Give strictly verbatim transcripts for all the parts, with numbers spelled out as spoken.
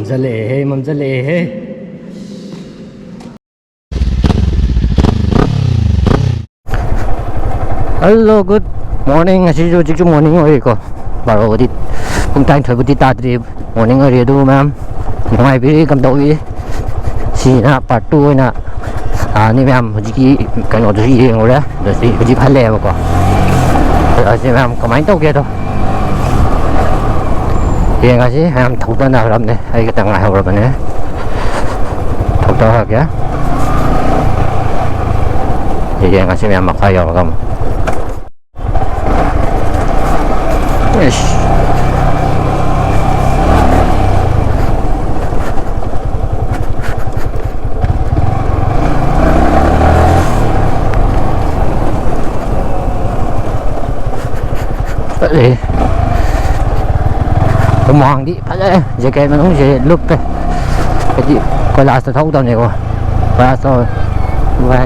ꯃꯝꯁꯤꯜꯂꯛꯑꯦꯍꯦ, ꯃꯝꯁꯤꯜꯂꯛꯑꯦꯍꯦ꯫ Hello, good morning. ꯉꯁꯤꯁꯨ ꯍꯧꯖꯤꯛꯁꯨ morning ꯑꯣꯏꯔꯤꯀꯣ꯫ ꯕꯥꯔꯣꯕꯨꯗꯤ, ꯄꯨꯡ ꯇꯔꯥꯅꯤꯊꯣꯏꯕꯨꯗꯤ ꯇꯥꯗ꯭ꯔꯤ꯫ Morning ꯑꯣꯏꯔꯤ꯫ ꯑꯗꯨꯕꯨ ꯃꯌꯥꯝ ꯅꯨꯡꯉꯥꯏꯕꯤꯔꯤ? ꯀꯝꯗꯧꯏ? ꯁꯤꯅ part two ꯑꯣꯏꯅ ꯂꯥꯛꯑꯅꯤ ꯃꯌꯥꯝ꯫ ꯍꯧꯖꯤꯛꯀꯤ ꯀꯩꯅꯣꯗꯨꯁꯨ ꯌꯦꯡꯉꯨꯔꯦ꯫ ꯑꯗꯨꯗꯤ ꯍꯧꯖꯤꯛ ꯍꯜꯂꯛꯑꯦꯕꯀꯣ꯫ ꯑꯗꯣ ꯑꯁꯤ ꯃꯌꯥꯝ ꯀꯃꯥꯏꯅ ꯇꯧꯒꯦꯗꯣ ꯌꯦꯡꯉꯁꯤ꯫ ꯃꯌꯥꯝ ꯊꯧꯗꯅꯈ꯭ꯔꯕꯅꯦ꯫ ꯑꯩ ꯈꯛꯇꯪ ꯉꯥꯏꯍꯧꯔꯕꯅꯦ꯫ ꯊꯧꯗꯔꯛꯑꯒꯦ꯫ ꯌꯦꯡꯉꯁꯤ ꯃꯌꯥꯝ ꯃꯈꯥ ꯌꯧꯔꯒ ꯑꯃꯨꯛ꯫ ꯑꯩꯁ꯫ ꯐꯖꯩ꯫ ꯍꯨꯃꯥꯡꯗꯤ ꯐꯖꯔꯦ꯫ Jacket ꯃꯅꯨꯡꯁꯦ ꯂꯨꯞꯄꯦ꯫ ꯍꯥꯏꯗꯤ ꯀꯣꯏꯂꯥꯁꯇ ꯊꯧꯗꯕꯅꯦꯀꯣ꯫ ꯀꯣꯏꯂꯥꯁ ꯇꯧꯔ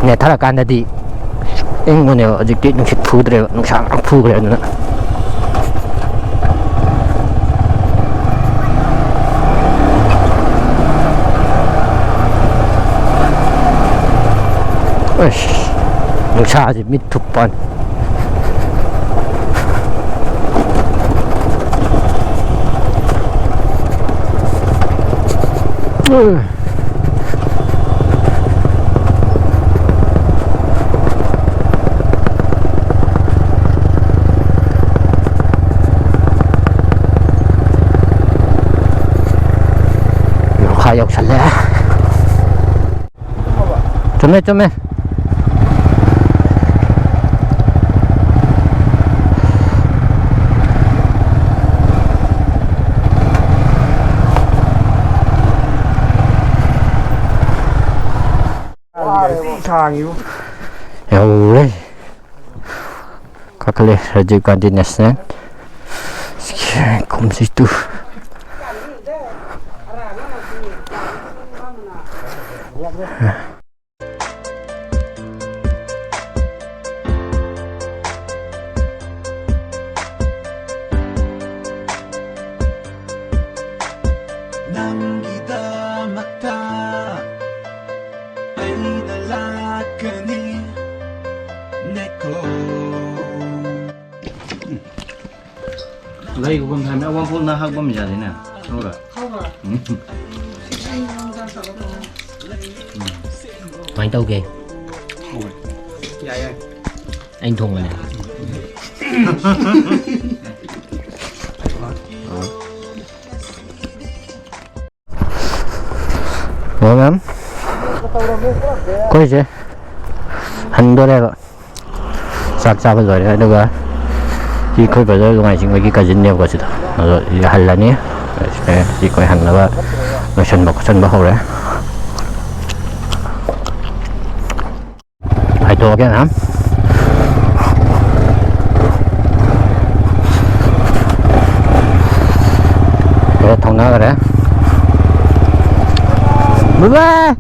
ꯅꯦꯠꯊꯔꯀꯥꯟꯗꯗꯤ ꯏꯪꯕꯅꯦꯕ꯫ ꯍꯧꯖꯤꯛꯇꯤ ꯅꯨꯡꯁꯤꯠ ꯐꯨꯗ꯭ꯔꯦꯕ, ꯅꯨꯡꯁꯥ ꯉꯥꯛ ꯐꯨꯈ꯭ꯔꯦ ꯑꯗꯨꯅ꯫ ꯑꯁ, ꯅꯨꯡꯁꯥꯁꯦ ꯃꯤꯠ ꯊꯨꯞꯄꯅꯤ꯫ ꯎꯝ꯫ ꯃꯈꯥ ꯌꯧꯁꯜꯂꯦ꯫ ꯆꯨꯝꯃꯦ, ꯆꯨꯝꯃꯦ꯫ ꯋꯥꯔꯦ, ꯁꯥꯡꯉꯤꯕꯨ꯫ ꯌꯧꯔꯦ꯫ ꯀꯥꯈꯠꯂꯦ ꯔꯥꯖꯤꯕ ꯒꯥꯟꯙꯤ ꯅꯦꯁꯅꯦꯜ꯫ ꯀꯨꯝꯁꯤ ꯇꯨ꯫ ꯂꯩꯒꯨꯝꯕ ꯍꯥꯏꯕꯅꯤ, ꯑꯋꯥꯡꯈꯣꯜ ꯅꯍꯥꯛꯄ ꯑꯃ ꯌꯥꯗꯦꯅꯦ꯫ ꯈꯪꯕ꯭ꯔꯥ? ꯈꯪꯕ꯭ꯔꯥ? ꯎꯝ꯫ ꯀꯃꯥꯏꯅ ꯇꯧꯒꯦ? ꯌꯥꯏ, ꯌꯥꯏ꯫ ꯑꯩꯅ ꯊꯣꯡꯕꯅꯦ꯫ ꯑꯣ, ꯃꯦꯝ꯫ ꯑꯩꯈꯣꯏꯁꯦ ꯍꯟꯗꯣꯔꯦꯕ꯫ ꯆꯥꯛ ꯆꯥꯕ ꯂꯣꯏꯔꯦ꯫ ꯑꯗꯨꯒ ꯁꯤ ꯑꯩꯈꯣꯏ ꯕ꯭ꯔꯗꯔ ꯂꯨꯉꯥꯏ ꯆꯤꯡꯕꯒꯤ ꯀꯖꯤꯟꯅꯦꯕꯀꯣ ꯁꯤꯗ꯫ ꯑꯗꯣ ꯁꯤꯗ ꯍꯜꯂꯅꯤ꯫ ꯁꯤ ꯑꯩꯈꯣꯏ ꯍꯟꯅꯕ ꯂꯣꯏꯁꯟꯕ ꯈꯣꯠꯆꯟꯕ ꯍꯧꯔꯦ꯫ ꯍꯥꯏꯗꯣꯛꯑꯒꯦ ꯃꯌꯥꯝ꯫ ꯈꯔ ꯊꯧꯅꯈ꯭ꯔꯦ꯫ ꯕꯥꯏ ꯕꯥꯏ꯫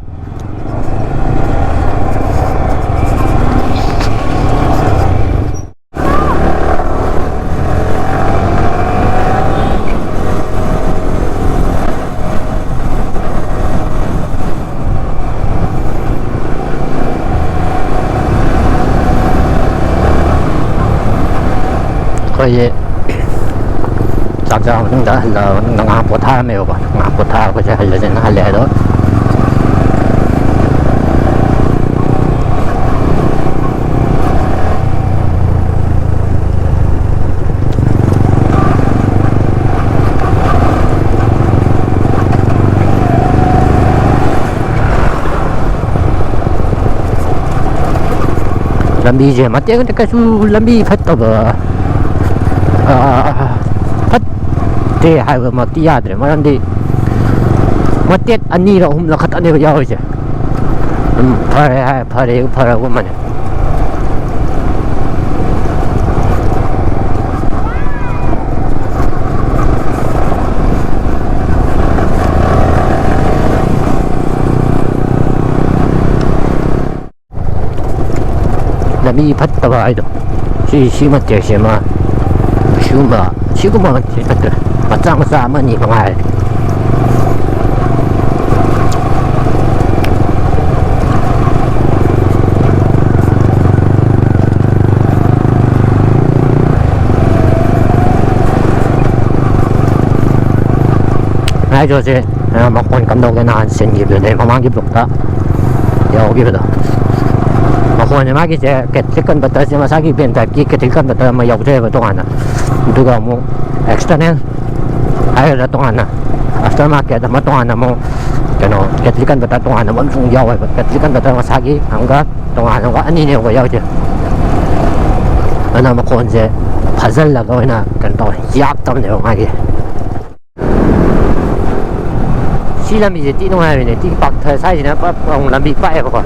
ꯑꯩꯈꯣꯏꯁꯦ ꯆꯥꯛ ꯆꯥꯔ ꯃꯇꯨꯡꯗ ꯍꯜꯂꯛꯑꯕ ꯃꯇꯨꯡꯗ ꯉꯥꯏꯍꯥꯛ ꯄꯣꯊꯥꯔꯝꯃꯦꯕꯀꯣ꯫ ꯉꯥꯏꯍꯥꯛ ꯄꯣꯊꯥꯔꯒ ꯑꯩꯈꯣꯏꯁꯦ ꯍꯜꯂꯁꯦꯅ ꯍꯜꯂꯦ꯫ ꯑꯗꯣ ꯂꯝꯕꯤꯁꯦ ꯃꯇꯦꯛ ꯃꯇꯦꯛ ꯀꯩꯁꯨ ꯂꯝꯕꯤ ꯐꯠꯇꯕ, ꯑ, ꯐꯠꯇꯦ ꯍꯥꯏꯕꯃꯛꯇꯤ ꯌꯥꯗ꯭ꯔꯦ꯫ ꯃꯔꯝꯗꯤ ꯃꯇꯦꯛ ꯑꯅꯤꯔ ꯑꯍꯨꯝꯂ ꯈꯛꯇꯅꯦꯕ ꯌꯥꯎꯔꯤꯁꯦ꯫ ꯑꯗꯨꯝ ꯐꯔꯦ ꯍꯥꯏ, ꯐꯔꯦ, ꯐꯔꯒꯨꯝꯕꯅꯦ꯫ ꯂꯝꯕꯤ ꯐꯠꯇꯕ ꯍꯥꯏꯗꯣ꯫ ꯁꯤ, ꯁꯤ ꯃꯇꯦꯛꯁꯦ ꯑꯃ, ꯁꯤꯒꯨꯝꯕ, ꯁꯤꯒꯨꯝꯕ ꯃꯇꯦꯛ ꯅꯠꯇ꯭ꯔꯦ꯫ ꯃꯆꯥ ꯃꯆꯥ ꯑꯃ ꯑꯅꯤ ꯃꯉꯥꯏꯔꯦ꯫ ꯚꯤꯗꯤꯑꯣꯁꯦ, ꯑ, ꯃꯈꯣꯟ ꯀꯝꯗꯧꯒꯦ ꯅꯍꯥꯟ ꯁꯤꯟꯈꯤꯕꯗꯨꯅꯦ, ꯃꯃꯥꯡꯒꯤ ꯕ꯭ꯂꯣꯛꯇ ꯌꯥꯎꯈꯤꯕꯗꯣ꯫ ꯃꯈꯣꯟꯁꯦ ꯃꯥꯒꯤꯁꯦ ꯀꯦꯊꯂꯤꯛ ꯀꯟꯚꯔꯇꯔꯁꯦ, ꯃꯁꯥꯒꯤ ꯚꯦꯟ ꯇꯥꯏꯞꯀꯤ ꯀꯦꯊꯂꯤꯛ ꯀꯟꯚꯔꯇꯔ ꯑꯃ ꯌꯥꯎꯖꯩꯑꯕ ꯇꯣꯉꯥꯟꯅ꯫ ꯑꯗꯨꯒ ꯑꯃꯨꯛ ꯑꯦꯛꯁꯇꯔꯅꯦꯜ ꯍꯥꯏꯒꯗ꯭ꯔꯥ, ꯇꯣꯉꯥꯟꯅ ꯑꯥꯐꯇꯔ ꯃꯥꯔꯀꯦꯠ ꯑꯃ, ꯇꯣꯉꯥꯟꯅ ꯑꯃꯨꯛ ꯀꯩꯅꯣ ꯀꯦꯊꯂꯤꯛ ꯀꯟꯚꯔꯇꯔ ꯇꯣꯉꯥꯟꯅ ꯑꯃꯁꯨ ꯑꯃꯨꯛ ꯌꯥꯎꯋꯦꯕ꯫ ꯀꯦꯊꯂꯤꯛ ꯀꯟꯚꯔꯇꯔ ꯃꯁꯥꯒꯤ ꯑꯃꯒ ꯇꯣꯉꯥꯟꯅ ꯑꯃꯒ ꯑꯅꯤꯅꯦꯕꯀꯣ ꯌꯥꯎꯔꯤꯁꯦ꯫ ꯑꯗꯨꯅ ꯃꯈꯣꯟꯁꯦ ꯐꯥꯖꯤꯜꯂꯒ ꯑꯣꯏꯅ ꯀꯩꯅꯣ ꯇꯧꯋꯦ, ꯌꯥꯛꯇꯕꯅꯦꯕ ꯃꯥꯒꯤ꯫ ꯁꯤ ꯂꯝꯕꯤꯁꯦ ꯊꯤ ꯅꯨꯡꯉꯥꯏꯕꯅꯦ꯫ ꯊꯤ ꯄꯥꯛꯊ ꯁ꯭ꯋꯥꯏꯁꯤꯅ ꯄꯨꯔꯥ ꯑꯃꯨꯛ ꯂꯝꯕꯤ ꯄꯥꯛꯑꯦꯕꯀꯣ꯫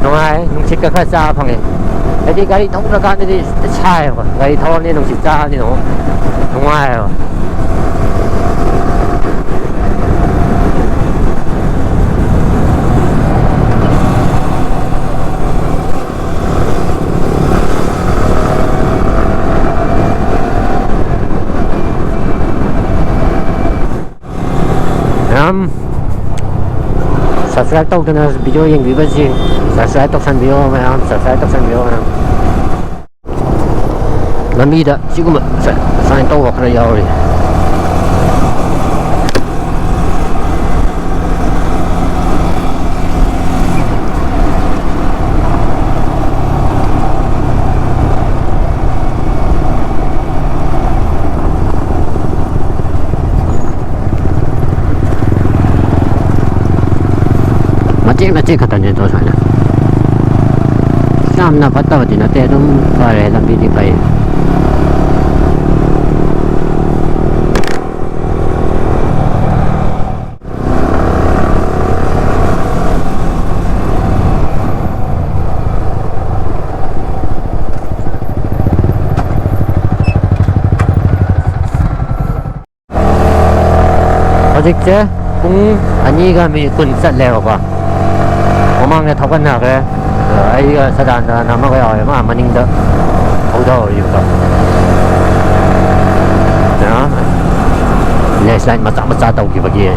ꯅꯨꯡꯉꯥꯏ, ꯅꯨꯡꯁꯤꯠꯀ ꯈꯔ ꯆꯥꯕ ꯐꯪꯉꯦ꯫ ꯍꯥꯏꯗꯤ ꯒꯥꯔꯤ ꯊꯧꯗ꯭ꯔꯀꯥꯟꯗꯗꯤ ꯁꯥꯏꯌꯦꯕ, ꯒꯥꯔꯤ ꯊꯧꯔꯅꯤ ꯅꯨꯡꯁꯤꯠ ꯆꯥꯔꯅꯤ ꯑꯃꯨꯛ ꯅꯨꯡꯉꯥꯏꯌꯦꯕ꯫ ꯃꯌꯥꯝ subscribe ꯇꯧꯗꯅ video ꯌꯦꯡꯕꯤꯕꯁꯤ subscribe ꯇꯧꯁꯟꯕꯤꯌꯣ, ꯃꯌꯥꯝ subscribe ꯇꯧꯁꯟꯕꯤꯌꯣ ꯃꯌꯥꯝ꯫ ꯂꯝꯕꯤꯗ ꯁꯤꯒꯨꯝꯕ ꯁꯨꯃꯥꯏꯅ ꯇꯧꯕ ꯈꯔ ꯌꯥꯎꯔꯤ꯫ ꯃꯇꯦꯛ ꯃꯇꯦꯛ ꯈꯛꯇꯅꯦ ꯑꯗꯣ ꯁꯨꯃꯥꯏꯅ꯫ ꯌꯥꯝꯅ ꯐꯠꯇꯕꯗꯤ ꯅꯠꯇꯦ, ꯑꯗꯨꯝ ꯐꯔꯦ, ꯂꯝꯕꯤꯗꯤ ꯐꯩ꯫ ꯍꯧꯖꯤꯛꯁꯦ ꯄꯨꯡ ꯑꯅꯤꯒ ꯃꯤꯅꯤꯠ ꯀꯨꯟ ꯆꯠꯂꯦꯕꯀꯣ꯫ ꯃꯃꯥꯡꯗ ꯊꯧꯒꯠꯅꯈ꯭ꯔꯦ꯫ ꯑꯗꯣ ꯑꯩꯒ ꯁꯗꯥꯅꯟꯗ ꯑꯃꯒ ꯌꯥꯎꯔꯦ, ꯃꯥ ꯃꯅꯤꯡꯗ ꯊꯧꯗꯍꯧꯔꯤꯕꯀꯣ꯫ ꯑꯗꯨꯅ ꯂꯦꯟꯁꯂꯥꯏꯠ ꯃꯆꯥ ꯃꯆꯥ ꯇꯧꯈꯤꯕꯒꯤ꯫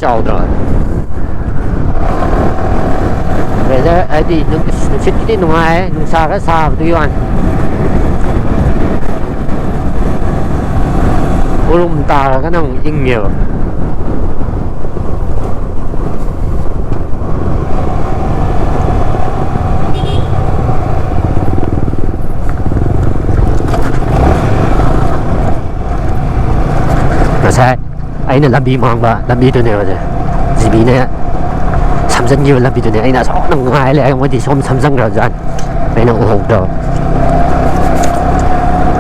ꯆꯥꯎꯗ꯭ꯔꯣ? Weather ꯍꯥꯏꯗꯤ ꯅꯨꯡ-, ꯅꯨꯡꯁꯤꯠꯀꯤꯗꯤ ꯅꯨꯡꯉꯥꯏ, ꯅꯨꯡꯁꯥ ꯈꯔ ꯁꯥꯕꯗꯨꯒꯤ ꯋꯥꯅꯤ꯫ ꯎꯔꯨꯝ ꯇꯥꯔꯒꯅ ꯑꯃꯨꯛ ꯏꯪꯉꯦꯕ꯫ ꯉꯁꯥꯏ ꯑꯩꯅ ꯂꯝꯕꯤ ꯃꯥꯡꯕ ꯂꯝꯕꯤꯗꯨꯅꯦꯕ ꯑꯁꯦ꯫ ꯖꯤꯕꯤꯅ ꯁꯝꯖꯟꯈꯤꯕ ꯂꯝꯕꯤꯗꯨꯅꯦ꯫ ꯑꯩꯅ ꯑꯁꯣꯝꯗ ꯉꯥꯏ ꯂꯩꯔꯒ ꯃꯣꯏꯗꯤ ꯁꯣꯝ ꯁꯝꯖꯟꯈ꯭ꯔꯕꯖꯥꯠꯅꯤ꯫ ꯑꯩꯅ ꯎꯍꯧꯗꯕ꯫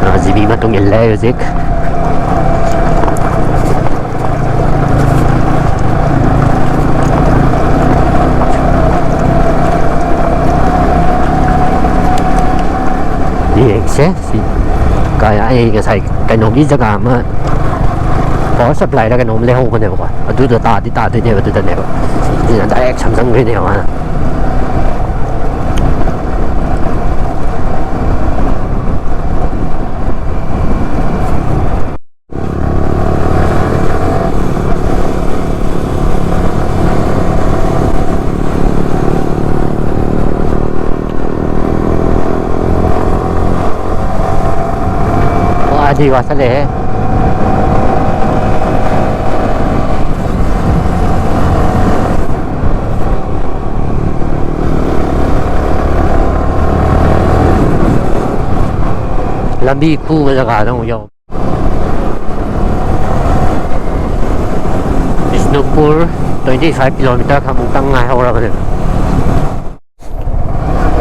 ꯑ, ꯖꯤꯕꯤ ꯃꯇꯨꯡ ꯏꯜꯂꯦ ꯍꯧꯖꯤꯛ꯫ ꯌꯦꯡꯁꯦ ꯁꯤ ꯀꯥꯏ, ꯑꯩ ꯉꯁꯥꯏ ꯀꯩꯅꯣꯒꯤ ꯖꯒꯥ ꯑꯃ, power supplyꯔ ꯀꯩꯅꯣꯝ ꯂꯩꯍꯧꯕꯅꯦꯕꯀꯣ, ꯑꯗꯨꯗꯣ ꯇꯥꯗꯤ ꯇꯥꯗꯣꯏꯅꯦꯕ, ꯑꯗꯨꯗꯅꯦꯕ꯫ ꯁꯤꯅ direct ꯁꯝꯖꯟꯈ꯭ꯔꯤꯅꯦꯕ ꯃꯥꯅ꯫ ꯋꯥꯗꯤ ꯋꯥꯁꯜꯂꯛꯑꯦꯍꯦ꯫ ꯂꯝꯕꯤ ꯈꯨꯕ ꯖꯒꯥꯗ ꯑꯃꯨꯛ ꯌꯧ꯫ Bishnupur twenty five kilometre ꯈꯛꯃꯨꯛꯇꯪ ꯉꯥꯏꯍꯧꯔꯕꯅꯦ꯫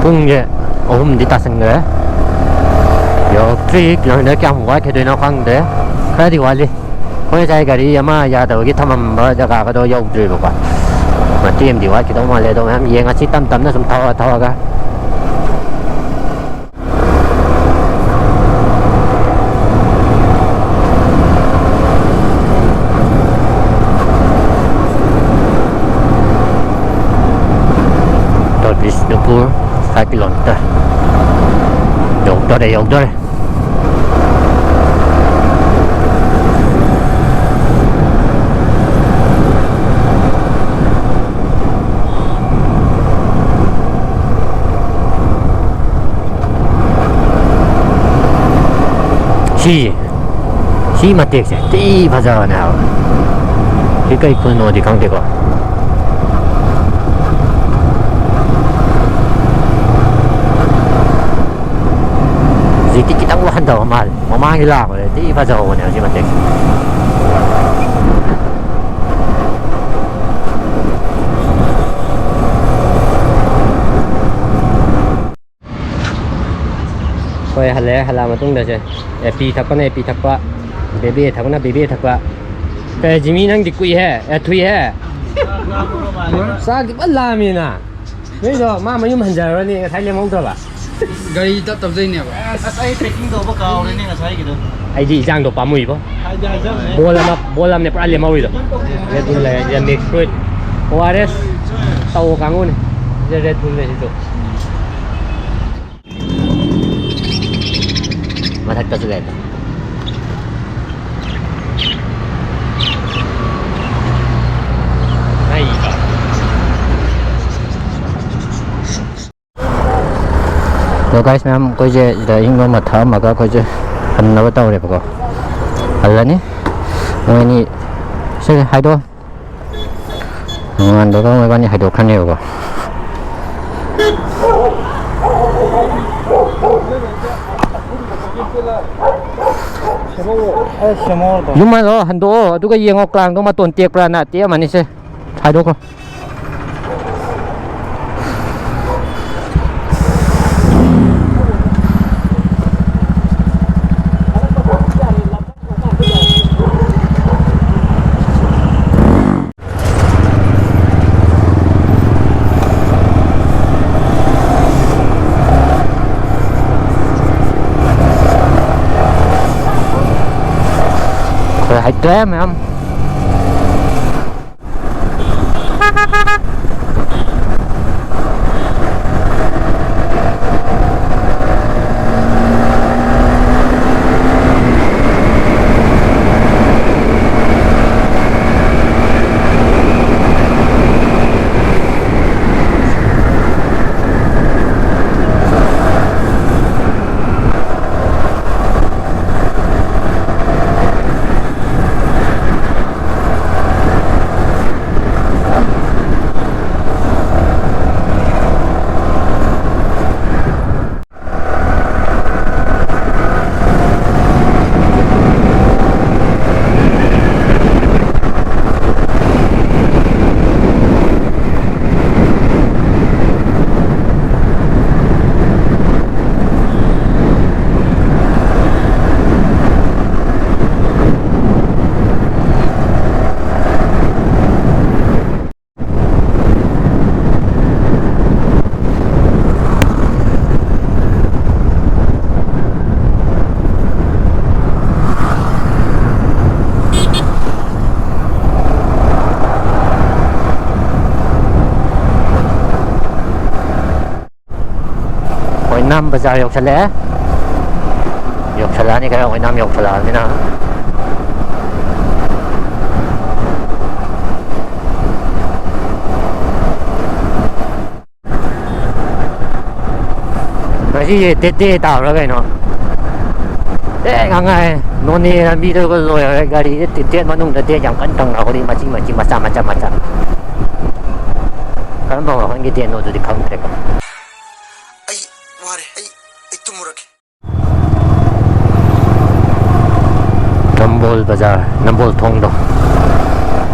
ꯄꯨꯡꯁꯦ ꯑꯍꯨꯝꯗꯤ ꯇꯥꯁꯟꯈ꯭ꯔꯦ꯫ ꯌꯧꯔꯛꯇ꯭ꯔꯤ꯫ Kilometre ꯀꯌꯥꯃꯨꯛ ꯋꯥꯠꯈꯤꯗꯣꯏꯅꯣ ꯈꯪꯗꯦ꯫ ꯈꯔꯗꯤ ꯋꯥꯠꯂꯤ꯫ ꯑꯩꯈꯣꯏ ꯉꯁꯥꯏ ꯒꯥꯔꯤ ꯑꯃ ꯌꯥꯗꯕꯒꯤ ꯊꯝꯃꯝꯕ ꯖꯒꯥꯒꯗꯣ ꯌꯧꯗ꯭ꯔꯤꯕꯀꯣ꯫ ꯃꯇꯦꯛ ꯑꯃꯗꯤ ꯋꯥꯠꯈꯤꯗꯧ ꯃꯥꯜꯂꯦ꯫ ꯑꯗꯣ ꯃꯌꯥꯝ ꯌꯦꯡꯉꯁꯤ ꯇꯞ ꯇꯞꯅ ꯁꯨꯝ ꯊꯧꯔ ꯊꯧꯔꯒ꯫ Bishnupur five kilometre꯫ ꯌꯧꯗꯣꯔꯦ, ꯌꯧꯗꯣꯔꯦ꯫ ꯁꯤ ꯁꯤ ꯃꯇꯦꯛꯁꯦ ꯊꯤ ꯐꯖꯕꯅꯦ ꯍꯥꯏꯕ꯫ ꯁꯤ ꯀꯩ ꯈꯨꯜꯅꯣꯗꯤ ꯈꯪꯗꯦꯀꯣ꯫ ꯍꯧꯖꯤꯛꯇꯤ ꯈꯤꯇꯪ ꯍꯟꯊꯕ ꯃꯥꯜꯂꯦ꯫ ꯃꯃꯥꯡꯒꯤ ꯂꯥꯛꯄꯗ ꯊꯤ ꯐꯖꯍꯧꯕꯅꯦ ꯍꯧꯖꯤꯛ ꯃꯇꯦꯛꯁꯦ꯫ ꯍꯣꯏ, ꯍꯜꯂꯛꯑꯦ꯫ ꯍꯜꯂꯛꯑ ꯃꯇꯨꯡꯗꯁꯦ, ꯑꯦ ꯄꯤ ꯊꯛꯄꯅ ꯑꯦ ꯄꯤ ꯊꯛꯄ, ꯕꯦꯕꯦ ꯊꯛꯄꯅ ꯕꯦꯕꯦ ꯊꯛꯄ꯫ ꯀꯩ ꯖꯤꯃꯤ, ꯅꯪꯗꯤ ꯀꯨꯏꯍꯦ, ꯑꯦ ꯊꯨꯏꯍꯦ꯫ ꯆꯥꯛꯇꯤ ꯐꯖꯅ ꯂꯥꯝꯃꯤꯅ꯫ ꯅꯣꯏꯗꯣ ꯃꯥ ꯃꯌꯨꯝ ꯍꯟꯖꯔꯨꯔꯅꯤ, ꯉꯁꯥꯏ ꯂꯦꯝꯍꯧꯗ꯭ꯔꯕ꯫ ꯒꯥꯔꯤ ꯇꯞ ꯇꯞꯆꯩꯅꯦꯕ꯫ ꯑꯁ, ꯑꯩ packing ꯇꯧꯕ ꯀꯥꯎꯔꯦꯅꯦ ꯉꯁꯥꯏꯒꯤꯗꯣ꯫ ꯑꯩꯗꯤ ꯏꯟꯖꯥꯡꯗꯣ ꯄꯥꯝꯃꯨꯏꯕꯣ꯫ ꯍꯥꯏꯗꯤ ꯍꯥꯏꯖꯕꯅꯦ꯫ ꯕꯣꯜ ꯑꯃ, ꯕꯣꯜ ꯑꯃꯅꯦ ꯄꯨꯔꯥ ꯂꯦꯝꯍꯧꯔꯤꯗꯣ꯫ Red Bull ꯂꯩꯔꯦ, ꯁꯤꯗ mix fruit, O R S ꯇꯧꯕ ꯀꯥꯡꯕꯨꯅꯦ꯫ ꯁꯤꯗ Red Bull ꯂꯩ ꯁꯤꯁꯨ꯫ ꯃꯊꯛꯇꯁꯨ ꯂꯩꯕ꯫ ꯃꯩꯗꯣ꯫ ꯑꯗꯣ guys ꯃꯌꯥꯝ, ꯑꯩꯈꯣꯏꯁꯦ ꯁꯤꯗ ꯏꯪꯕ ꯑꯃ ꯊꯛꯑꯝꯃꯒ ꯑꯩꯈꯣꯏꯁꯦ ꯍꯟꯅꯕ ꯇꯧꯔꯦꯕꯀꯣ꯫ ꯍꯜꯂꯅꯤ꯫ ꯃꯣꯏ ꯑꯅꯤ ꯁꯦ ꯍꯥꯏꯗꯣ꯫ ꯅꯣꯡꯉꯥꯟꯕꯒ ꯃꯣꯏꯕꯥꯅꯤ ꯍꯥꯏꯗꯣꯛꯈ꯭ꯔꯅꯦꯕꯀꯣ꯫ ꯌꯨꯝ ꯍꯜꯂꯣ, ꯍꯟꯗꯣꯛꯑꯣ, ꯑꯗꯨꯒ ꯌꯦꯡꯉꯣ ꯀꯥꯡꯗꯣ ꯃꯇꯣꯟ ꯇꯦꯛꯄ꯭ꯔꯥꯅ꯫ ꯇꯦꯛꯑꯝꯃꯅꯤꯁꯦ꯫ ꯍꯥꯏꯗꯣꯛꯈ꯭ꯔꯣ꯫ ꯍꯣꯏ, ꯍꯩꯇ꯭ꯔꯦ ꯃꯌꯥꯝ꯫ ꯑꯣꯏꯅꯥꯝ ꯕꯖꯥꯔ ꯌꯧꯁꯜꯂꯛꯑꯦ꯫ ꯌꯧꯁꯜꯂꯛꯑꯅꯤ, ꯈꯔ ꯑꯣꯏꯅꯥꯝ ꯌꯧꯁꯜꯂꯛꯑꯕꯅꯤꯅ꯫ ꯉꯁꯤꯁꯦ ꯗꯦꯠ ꯗꯦ ꯇꯥꯕ꯭ꯔꯥ ꯀꯩꯅꯣ? ꯑꯦ, ꯉꯥꯡꯉꯥꯏ꯫ ꯅꯣꯅꯦ ꯂꯝꯕꯤꯗꯒ ꯂꯣꯏꯔꯦ꯫ ꯒꯥꯔꯤꯁꯦ ꯗꯦꯠ ꯃꯅꯨꯡꯗ ꯗꯦꯠ ꯌꯥꯝ ꯀꯟꯅ ꯇꯧꯅꯕꯅꯤ, ꯃꯆꯤ ꯃꯆꯤ, ꯃꯆꯥ ꯃꯆꯥ ꯃꯆꯥ꯫ ꯀꯔꯝꯕ ꯋꯥꯈꯜꯒꯤ ꯗꯦꯠꯅꯣ ꯑꯗꯨꯗꯤ ꯈꯪꯗ꯭ꯔꯦꯀꯣ꯫ ꯑꯩ ꯋꯥꯔꯦ꯫ ꯑꯩ, ꯑꯩ ꯇꯨꯝꯃꯨꯔꯒꯦ꯫ ꯅꯝꯕꯣꯜ ꯕꯖꯥꯔ, ꯅꯝꯕꯣꯜ ꯊꯣꯡꯗꯣ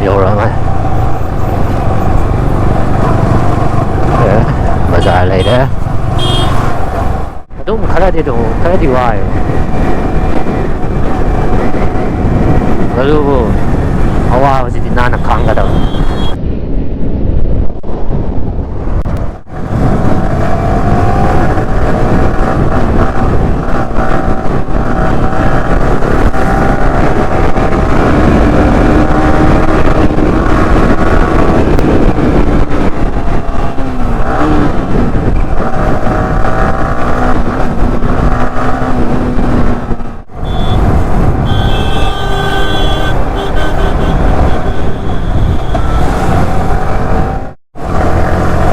ꯌꯧꯔꯛꯑꯃ꯫ ꯑꯦ, ꯕꯖꯥꯔ ꯂꯩꯔꯦ꯫ ꯑꯗꯨꯝ ꯈꯔꯗꯤ ꯑꯗꯨꯝ, ꯈꯔꯗꯤ ꯋꯥꯏ꯫ ꯑꯗꯨꯕꯨ ꯑꯋꯥꯕꯁꯤꯗꯤ ꯅꯥꯟꯅ ꯈꯥꯡꯒꯗꯕ꯫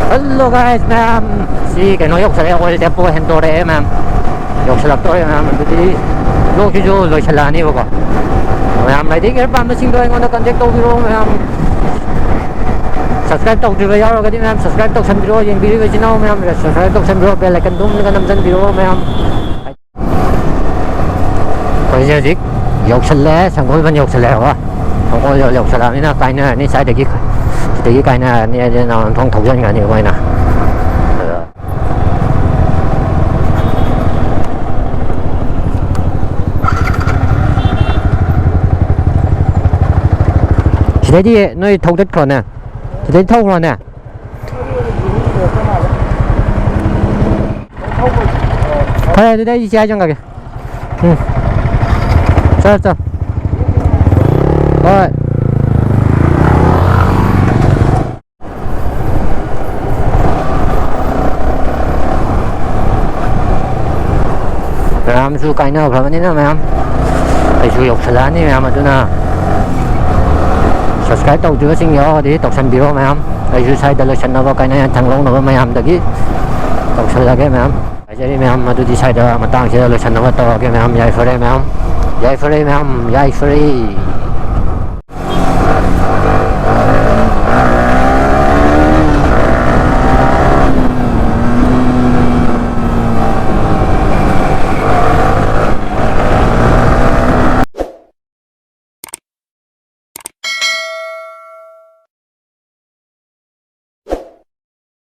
Hello guys, ꯃꯌꯥꯝ, ꯁꯤ ꯀꯩꯅꯣ ꯌꯧꯁꯜꯂꯛꯑꯦ, ꯑꯣꯏꯜ ꯗꯦꯄꯣ ꯍꯦꯟꯗꯣꯔꯛꯑꯦ ꯃꯌꯥꯝ, ꯌꯧꯁꯜꯂꯛꯇꯧꯔꯦ ꯃꯌꯥꯝ꯫ ꯑꯗꯨꯗꯤ vlogꯁꯤꯁꯨ ꯂꯣꯏꯁꯜꯂꯛꯑꯅꯤꯕꯀꯣ꯫ ꯃꯌꯥꯝ ꯂꯩꯗꯤ ꯒꯥꯔꯤ ꯄꯥꯝꯕꯁꯤꯡꯗꯣ ꯑꯩꯉꯣꯟꯗ contact ꯇꯧꯕꯤꯔꯛꯑꯣ ꯃꯌꯥꯝ꯫ Subscribe ꯇꯧꯗ꯭ꯔꯤꯕ ꯌꯥꯎꯔꯒꯗꯤ ꯃꯌꯥꯝ subscribe ꯇꯧꯁꯟꯕꯤꯔꯛꯑꯣ, ꯌꯦꯡꯕꯤꯔꯤꯕ ꯏꯆꯤꯟ ꯏꯅꯥꯎ ꯃꯌꯥꯝ subscribe ꯇꯧꯁꯟꯕꯤꯔꯛꯑꯣ, bell icon ꯗꯨꯝ ꯅꯝꯁꯟꯕꯤꯔꯛꯑꯣ ꯃꯌꯥꯝ꯫ ꯑꯩꯈꯣꯏꯁꯦ ꯍꯧꯖꯤꯛ ꯌꯧꯁꯜꯂꯦ, ꯁꯪꯒꯣꯜꯕꯟ ꯌꯧꯁꯜꯂꯦꯕꯀꯣ꯫ ꯁꯪꯒꯣꯜꯕꯟ ꯌꯧꯁꯜꯂꯛꯑꯕꯅꯤꯅ ꯀꯥꯏꯅꯔꯅꯤ, ꯁ꯭ꯋꯥꯏꯗꯒꯤ, ꯁꯤꯗꯒꯤ ꯀꯥꯏꯅꯔꯅꯤ, ꯑꯗꯨꯅ ꯅꯥꯎꯔꯦꯝꯊꯣꯡ ꯊꯧꯖꯤꯟꯈ꯭ꯔꯅꯤ ꯑꯩꯈꯣꯏꯅ꯫ ꯑꯗ ꯁꯤꯗꯩꯗꯤ ꯅꯣꯏ ꯊꯧꯗꯠꯈ꯭ꯔꯣꯅꯦ, ꯁꯤꯗꯩ ꯊꯧꯈ꯭ꯔꯣꯅꯦ꯫ ꯐꯔꯦ, ꯑꯗꯨꯗꯤ ꯑꯩ ꯏꯆꯦ ꯆꯪꯉꯒꯦ꯫ ꯎꯝ꯫ ꯆꯠ, ꯆꯠ꯫ ꯍꯣꯏ꯫ ꯃꯌꯥꯝꯁꯨ ꯀꯥꯏꯅꯈ꯭ꯔꯕꯅꯤꯅ ꯃꯌꯥꯝ, ꯑꯩꯁꯨ ꯌꯧꯁꯜꯂꯛꯑꯅꯤ ꯃꯌꯥꯝ꯫ ꯑꯗꯨꯅ subscribe ꯇꯧꯗ꯭ꯔꯤꯕꯁꯤꯡ ꯌꯥꯎꯔꯒꯗꯤ ꯇꯧꯁꯟꯕꯤꯔꯣ ꯃꯌꯥꯝ꯫ ꯑꯩꯁꯨ ꯁ꯭ꯋꯥꯏꯗ ꯂꯣꯏꯁꯟꯅꯕ ꯀꯥꯏꯅ ꯌꯥꯊꯪ ꯂꯧꯅꯕ ꯃꯌꯥꯝꯗꯒꯤ ꯇꯧꯁꯜꯂꯒꯦ ꯃꯌꯥꯝ꯫ ꯍꯥꯏꯖꯔꯤ ꯃꯌꯥꯝ, ꯑꯗꯨꯗꯤ ꯁ꯭ꯋꯥꯏꯗ ꯃꯇꯥꯡꯁꯤꯗ ꯂꯣꯏꯁꯟꯅꯕ ꯇꯧꯔꯒꯦ ꯃꯌꯥꯝ꯫ ꯌꯥꯏꯐꯔꯦ ꯃꯌꯥꯝ, ꯌꯥꯏꯐꯔꯦ ꯃꯌꯥꯝ, ꯌꯥꯏꯐꯔꯦ꯫